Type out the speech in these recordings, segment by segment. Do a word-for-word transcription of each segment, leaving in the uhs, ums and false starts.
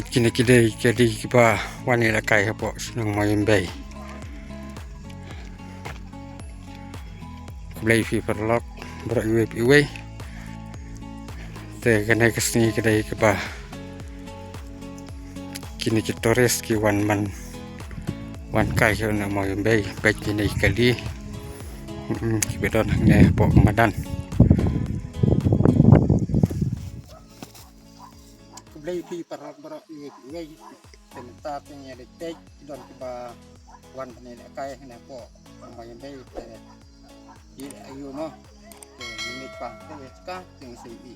Kine ki dei ki kali kiba wan ïalehkai hapoh shnong Mawïambei. Khublei phi paralok baroh iwei pa iwei. Te kane ka sngi ka dei kaba kine ki tourist ki wan man, wan kai ha une u Mawïambei, peit kine ki kali. Hmm, kiba don hangne hapoh madan. Khublei phi paralok baroh iwei pa iwei. Te mynta te ngi ïa leit peit ki don kiba wan ban ïalehkai hangne hapoh Mawïambei, te ki ïa ïoh mo. Te ngi leit pang te ïa ka te ngi sa ïohi.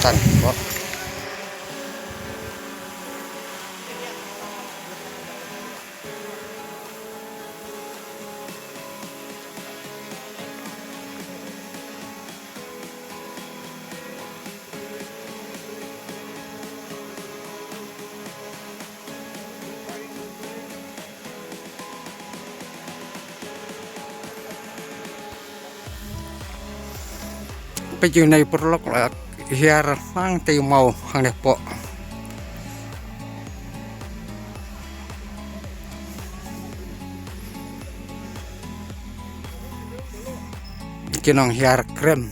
Tan, bo. Peit ïa une u paralok la hiar lang te u maw hangne hapoh. Ki nonghiar krem.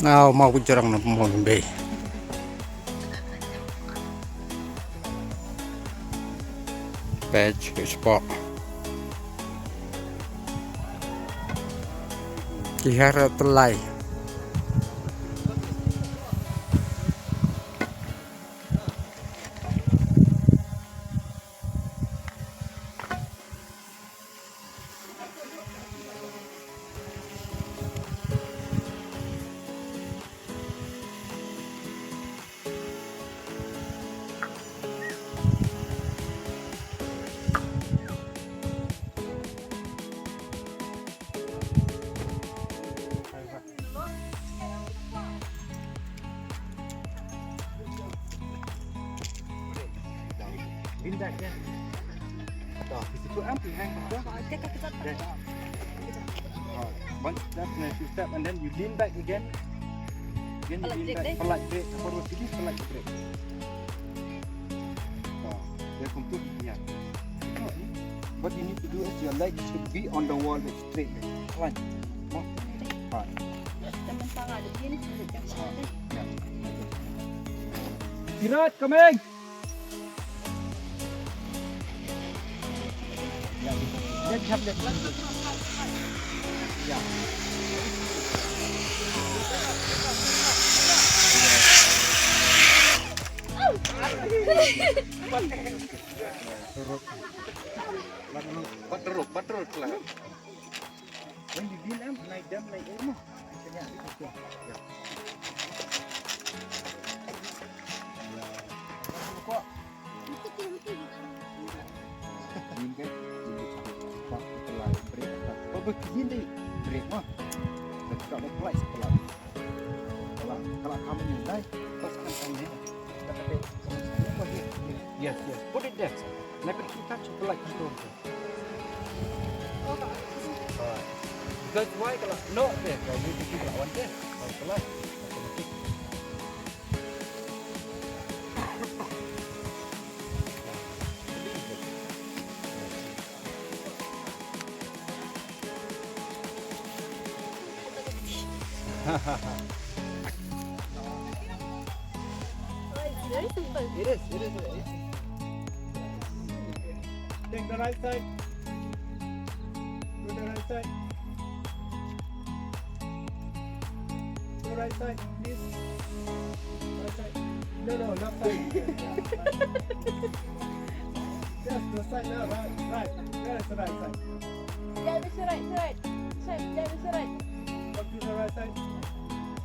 Nga u maw u jrong na Mawïambei. Peit, peit spot. Ki hiar tyllai. Lean back, yeah. Dah, di situ, Am, behind, behind. There. Ah, once that's nice, you step and then you lean back again. Then you lean back, pelat brake, baru sini pelat brake. Ah, dia kumtu, ya. What you need to do is your leg should be on the wall, straight. Pelan. Pelan. Kirat, coming. Patrol, patrol, patrol. When you lean up, naik dam, naik ilmu. Yes, yes. Put it there. Let it touch the light. Alright. Because why kalau no, okay, kalau you think you want this, kalau telah, automatic. Very simple. It is, it is, it is. Take the right side. Go the right side. Go Right side, please. Right side. No, no, left side. Yes, the side now, right, right. There's the right side. Jab is right, right. Side, jab is right. Up to the right side.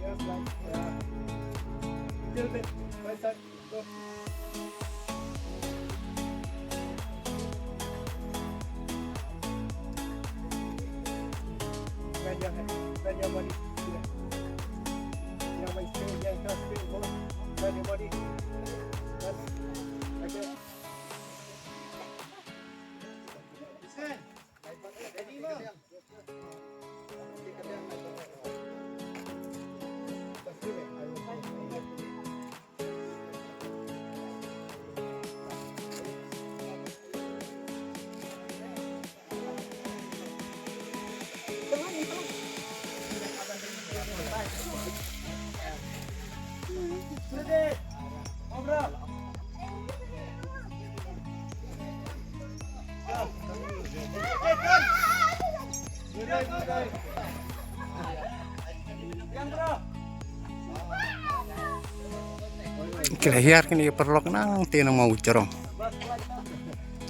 Yes, right. Yeah. Little bit. Right side. Go. Bend your head. Bend your body. Yeah. Yeah, my spirit, yeah, come spirit, go. Bend your body. Bend. Like that. Stand. Ready, Imam? Ki la hiar kine ki paralok nangta na maw jrong.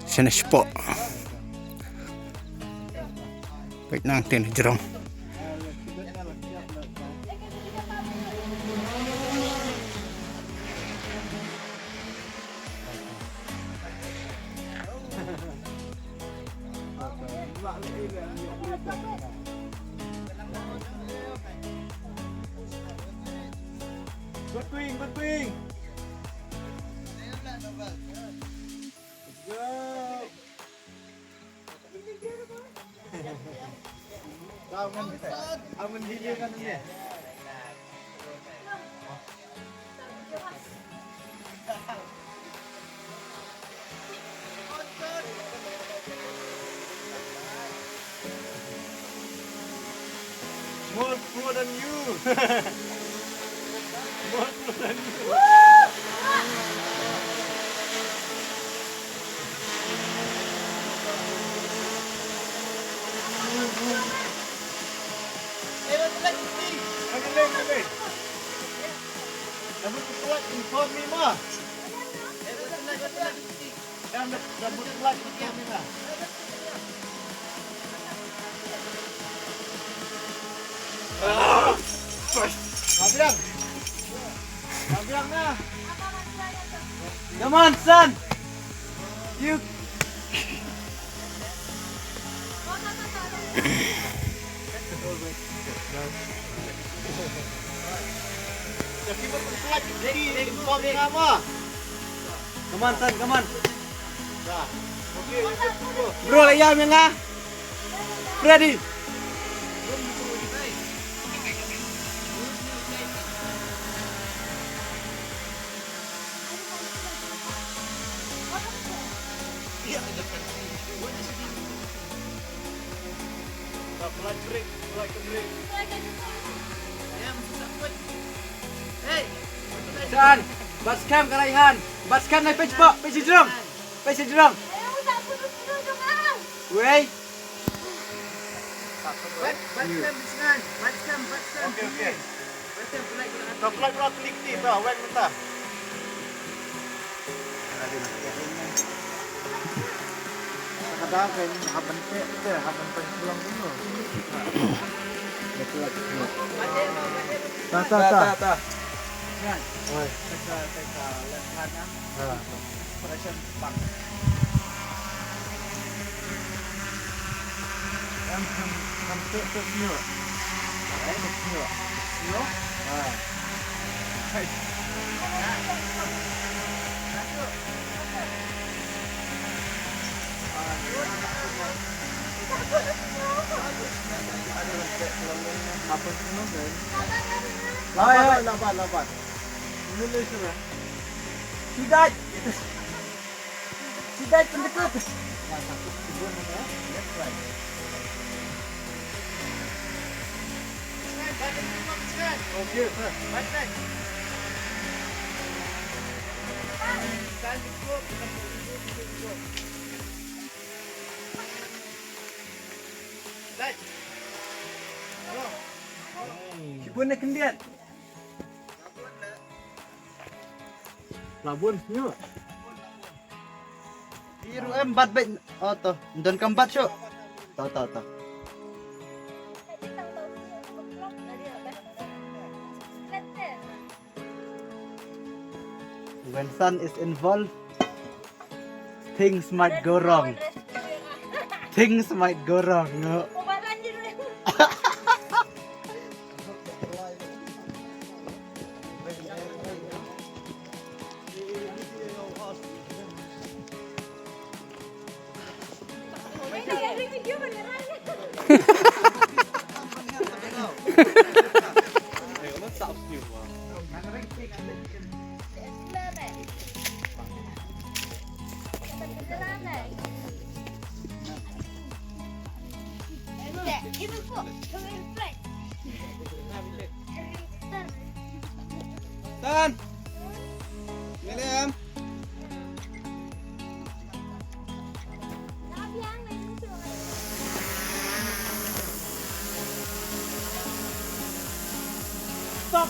Sien spot. Peit nangta na jrong. Good swing, good swing. Good job. Kau ngan, kau ngan delay kan ni. More pro than you. More pro than you. Come on, son. You. Come on, son, come on. Bro, la ïam ïa nga. Ready. San, bat skhem ka right hand. Bat skhem, nai peit spot, peit shi jrong. Peit shi jrong. Wei. Bat, bat skhem, bat skhem, bat skhem. Okay, okay. Bat skhem, flight, flight. To flight, flight, click ni, to, weng mynta. Kadang kan hap ban teh, teh, hap ban teh pulang dulu. Betul lah. Ta, ta, ta. Oi. Teka, teka, left hand, ah. Ha. Pressure. Bang. Em, em, em, tu, tu, sio. Eh, tu, sio. Sio? Ha. Hai. Apa semua, Ben? Laban, laban, laban. Ini lu suruh. Sudah. Sudah, pendekut. Shibun na khyndiat. Labun sñiuh. Iru em bat bet. Oh to, don kam bat shu. To to to. When sun is involved, things might go wrong. Things might go wrong. No? Tan. William. Stop.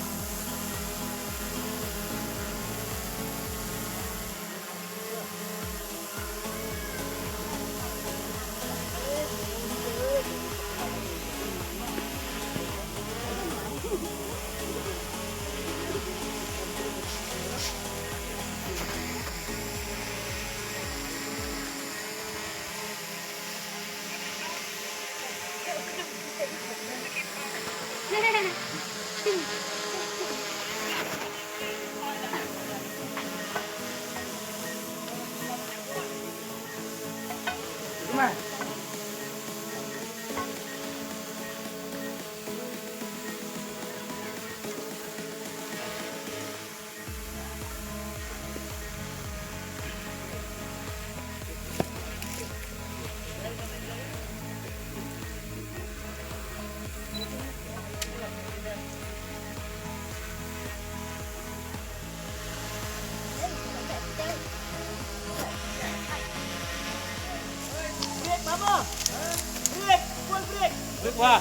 Brake, wah.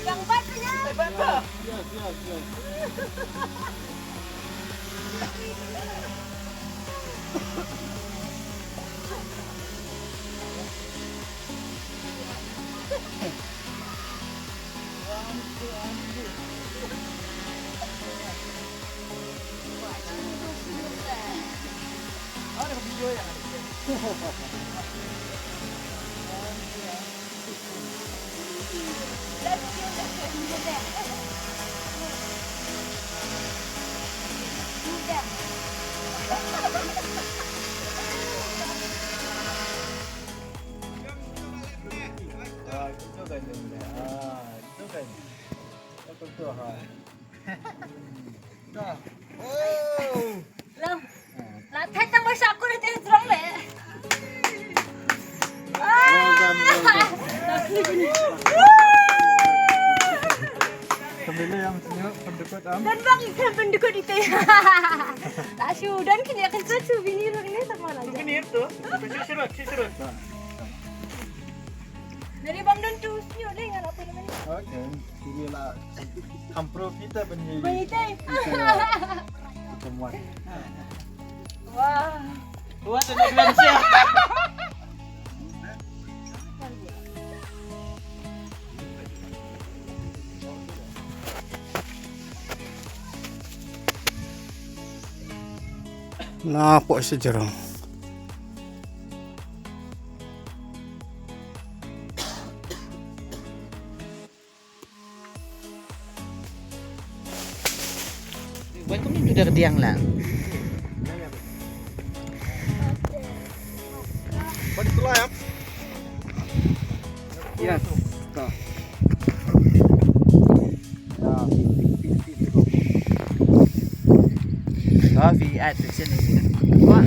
Yang bat punya. Yes, yes, yes. Lam. La thait tang ba sha kur te jrong le. Well done, well done. Kami le yang sini pendekut am. Dan bang ikan pendekut itu. La Shu don kine kan sa shu bini lagi ni sama aja. Bini tu. Shu shu shu shu. Dari bang don tu sini oleh ngan apa namanya? Okay. Sini lah. Kampro kita bini. Bini teh. Kita muat. Wah. Wah, tu dia bilang siap. Na pok sejrong. Welcome to Dardiang lang. Yes. Go. Coffee at the sini. Wah.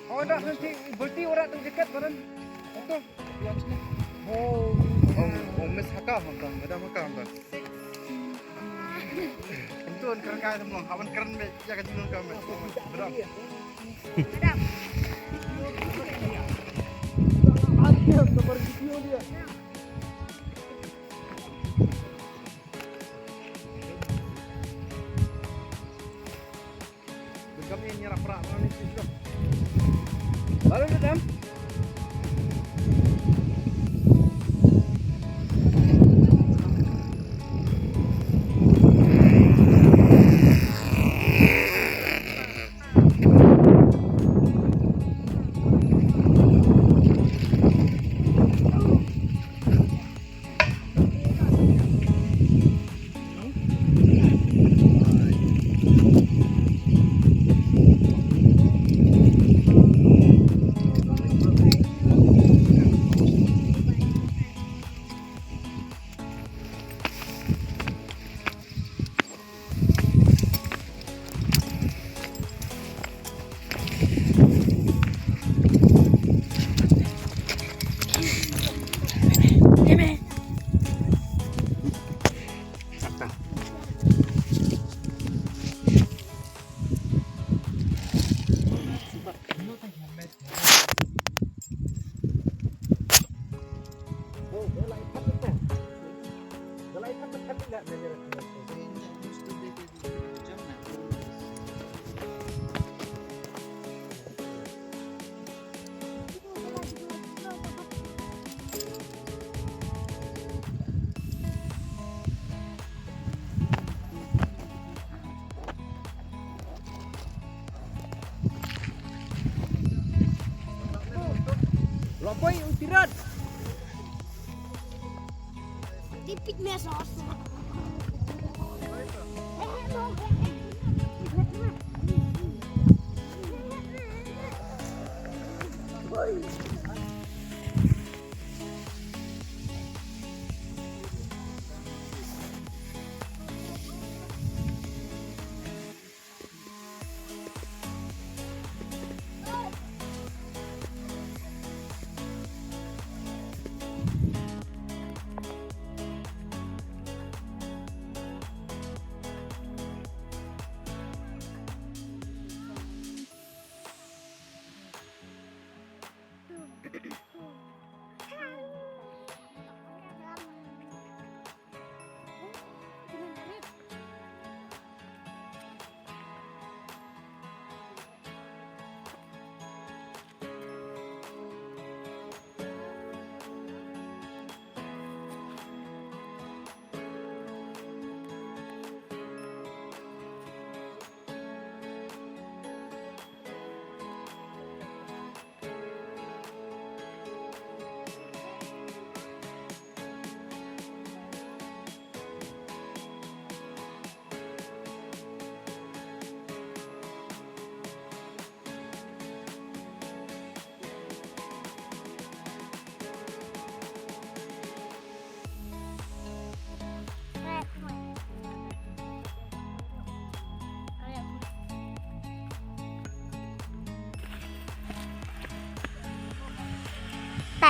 Oh, dah nanti berhenti orang tu dekat barang. Itu. Oh, oh, Miss Haka, Hong Kong. Ada Hong Kong, Hong Kong. Itu kan keren kaya semua. Awan keren be, ya kan, Hong Kong. Berang. Kami nyerap perak mana ni sih, Bro? Baru tu, Dam? Lapoi u Tirat. Tipik mesos.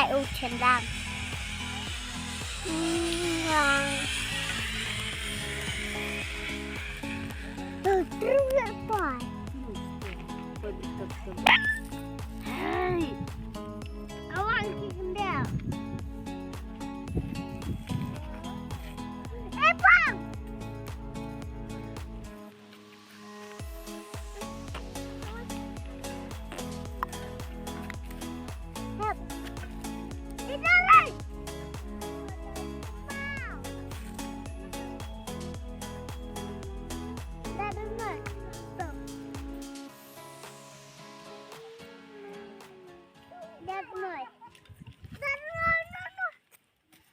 Oh, tendang. Wow. Tuh, terus apa? Hey. Awak lagi kendal. Eh, Bang.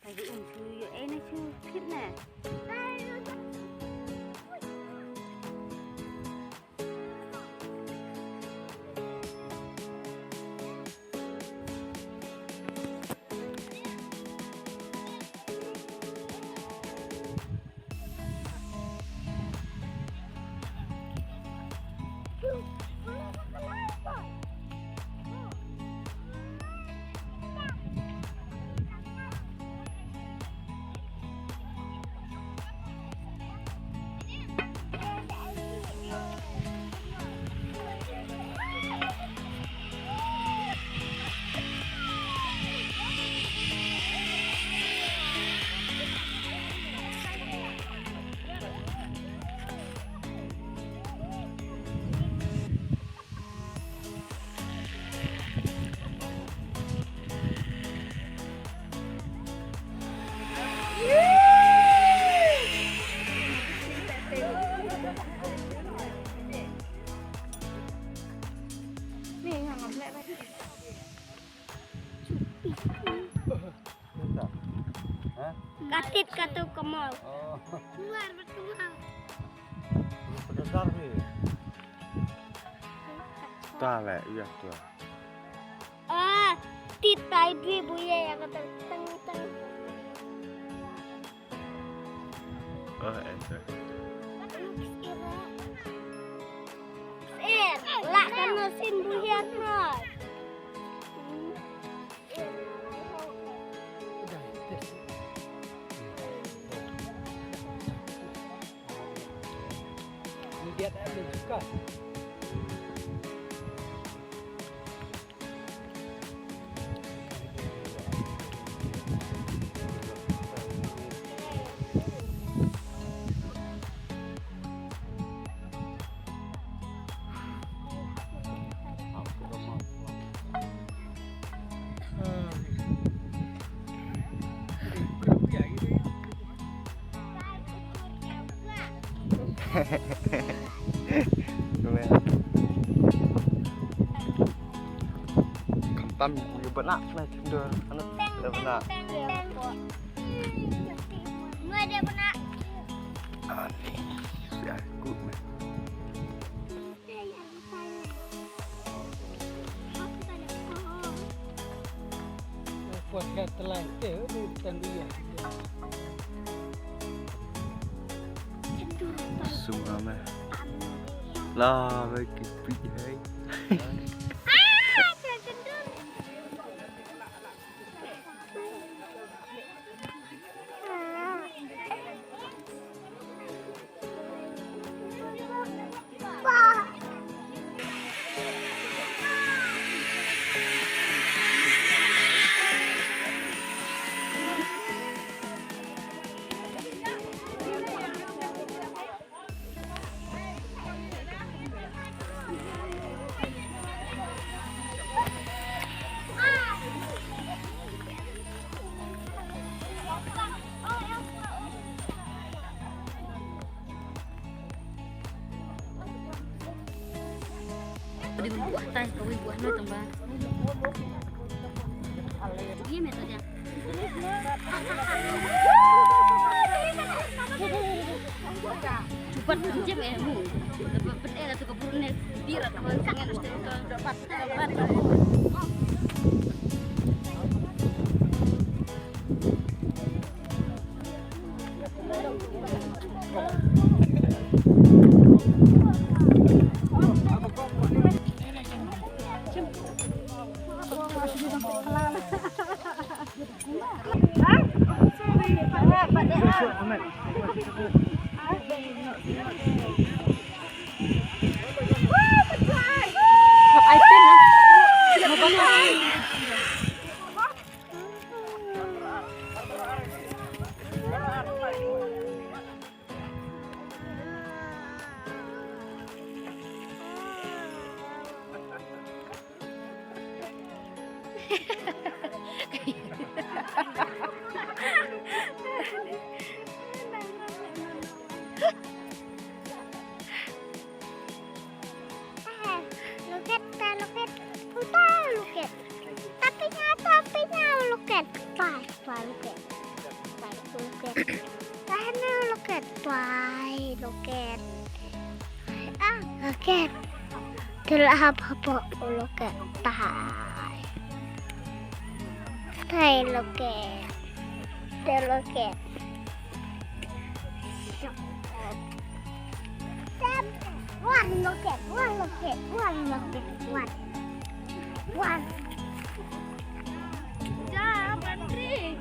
Agi un shu ïoh ei na shu khit ne. Katit katu kamal. Oh. Luar berkembang. Pedas ni. Ta le, iya tu. Ah, tit tai dwi buye yang kata teng teng. Oh, enter. Eh, lah kena sin buye tu. Ni dia tak ada juga. Khamtam ïa bana na tindor, ana bana. Nua dia bana. Ani, ya, good man. Sum ame. La, ba ki pi hai. Pudi buah tai, kawin buah noi tong ba. Iya, me to dia. Cupat jam eh mu. Dapat pet eh tu kebun ni. Birat kau sangat mesti tu. Dapat, dapat. Loket, ta loket. Puta loket. Tapi nyata, tapi nyata loket. Pai, pai loket. Pai loket. Pai loket. Pai loket. Pai loket. Ah, loket. Telah apa apa loket. Tai. Tai loket. Tai loket. One loket, one loket, one loket, one. One. Jump, Andri.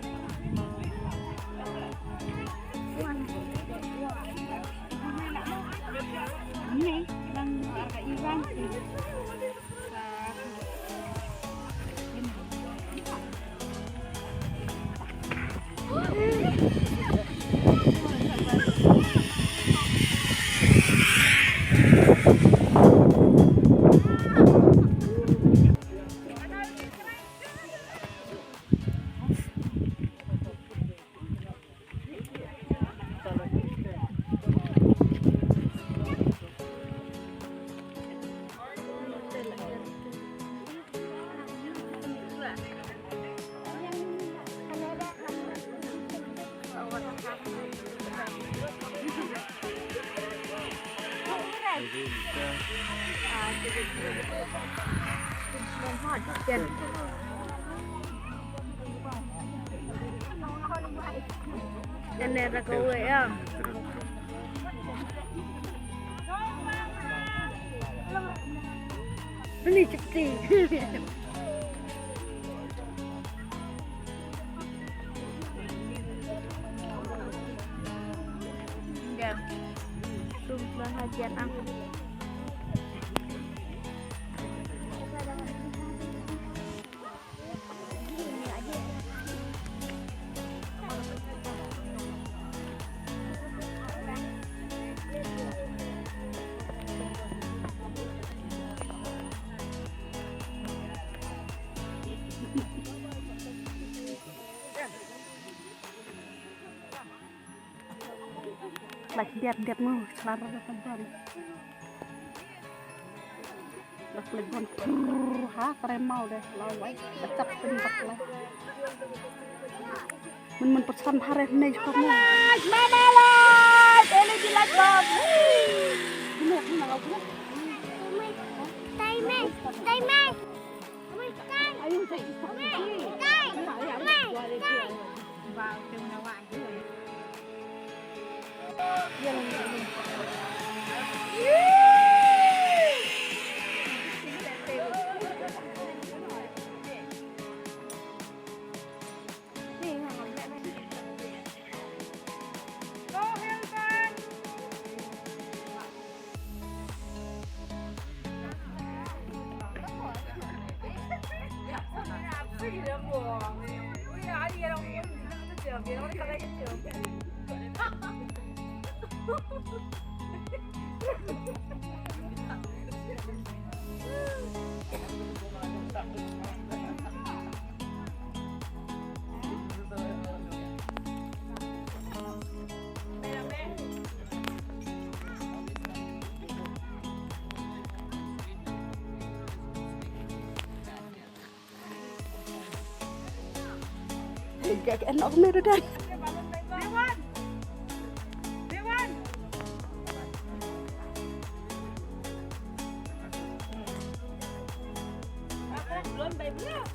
One. Ini, yang agak hilang. Ene ra kawei ya. Beli cepti. Ya. Sumpah hajat aku. Lak diat diat mu, selar da kan. Lak lek bon, ha, kremau deh, lawai, bacak pun tak lah. Mun mun pesan hari ni juga mu. Mama live, ini di live bang. Ini aku nak lagu. Time, time. Ayo, time, time, time. Gak enak nih, Dad. Belum, baik, belum.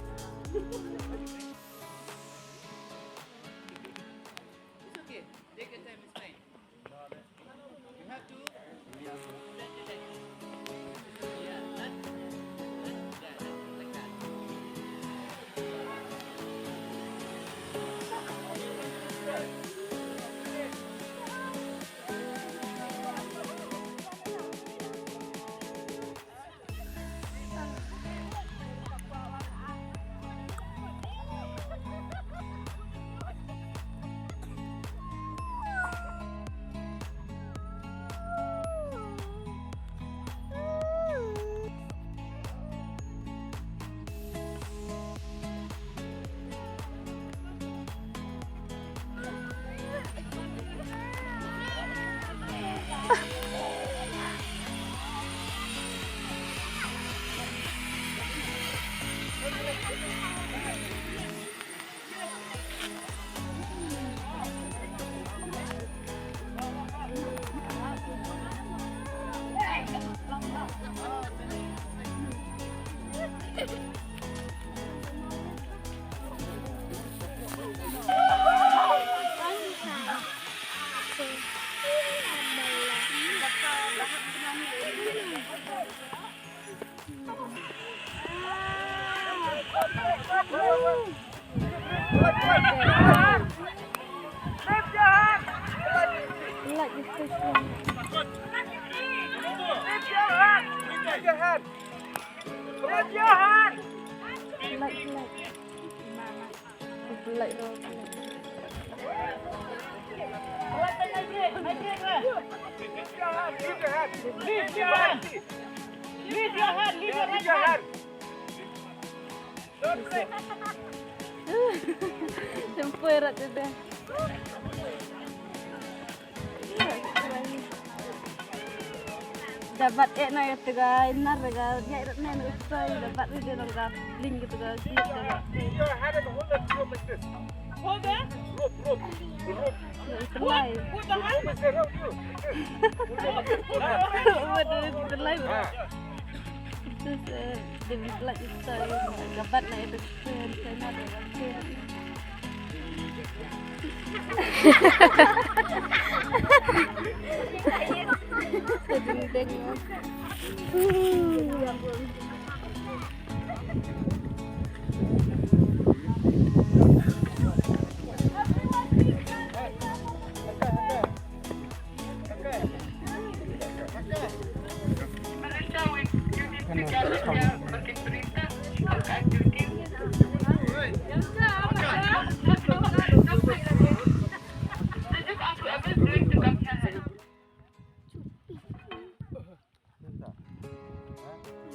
It's okay. Take your time, it's fine. You have to. Leave your hand. Leave your hand. Leave your hand. Leave your hand. Tempoi rat tu deh. Da bat eh na ïa tega nar ga ïa rat na usai da bat ri de nang ga ling ga tega sini da bat. Your hand and hold the rope like this. Hold the rope, rope, rope. Put, put the hand. Rope is around you. Like this. Rope, rope. What is the life? Ah. This, uh, they will like it, so, uh, the bat na ïa tega sini na da.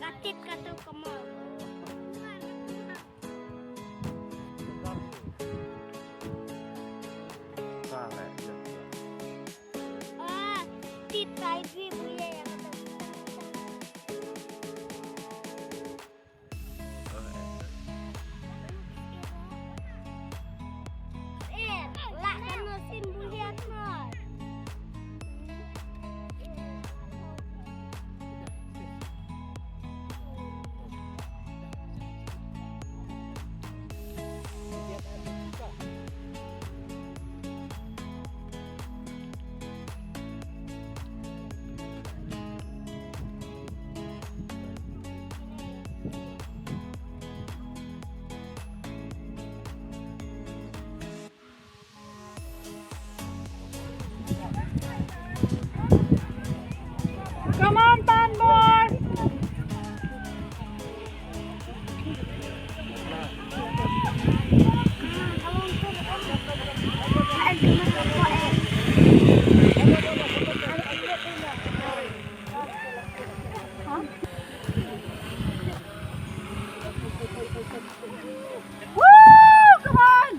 Katit katu kemol. Ah, tit kai dwi buya yang kata. Come on, Tan boy. Woo! Come on!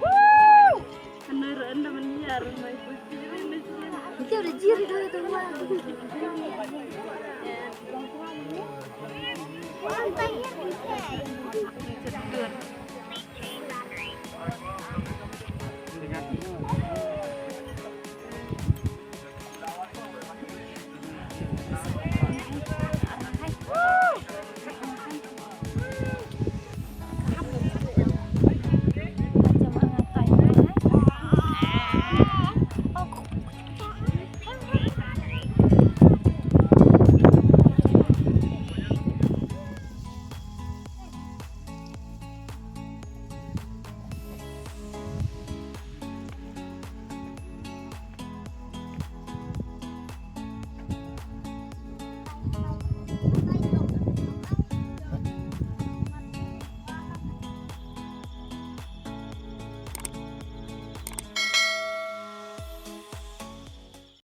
Woo! Ito, rejir itu, itu, wah. Wah, banyak, bisa.